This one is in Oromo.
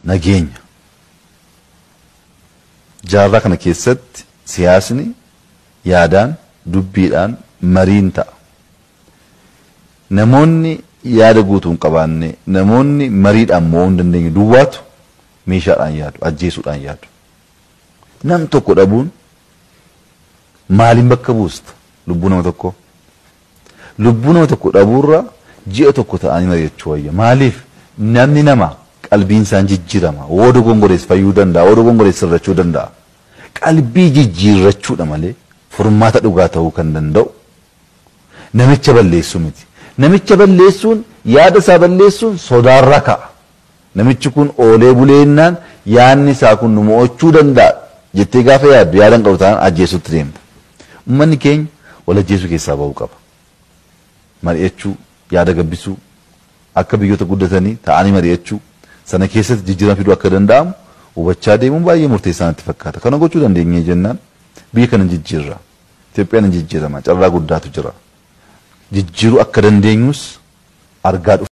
Nageenya. Jaarraa kana keessatti siyaasni yaadaan, dubbiidhaan, mariin ta'a. Namoonni yaada guutuu hin qabaanne, namoonni mariidhaan mo'uu hin dandeenye duwwaatu meeshaadhaan yaadu, ajjeesuudhaan yaadu. Nam tokko dhabuun maaliin bakka buusta lubbuu nama tokkoo? Lubbuu nama tokko dhabuurra ji'a tokko ta'anii mari'achuu wayya. Maaliif? Namni nama qalbiin isaan jijjiirama. Woo dogongorees fayyuu danda'a, woo dogongorees sirrachuu danda'a. Qalbii jijjiirrachuudha malee furmaata dhugaa ta'uu kan danda'u namicha balleessuu miti. Namicha balleessuun, yaada isaa balleessuun sodaarraa ka'a. Namichi kun oolee buleennaan yaadni isaa kun nu mo'achuu danda'a jettee gaafa yaaddu, yaada hin qabu taanaan ajjeesuutti deemta. Uummanni keenya wal ajjeesuu keessaa bahuu qaba. Mari'achuu, yaada gabbisuu, akka biyyoota guddatanii ta'anii mari'achuu, sana keessatti jijjiirama fiduu akka danda'amu hubachaa deemuun baay'ee murteessaa natti fakkaata. Kana gochuu dandeenyee jennaan biyya kana jijjiirra. Itoophiyaan jijjiirama. Carraa guddaatu jira. Jijjiiruu akka dandeenyus argaa dhufu.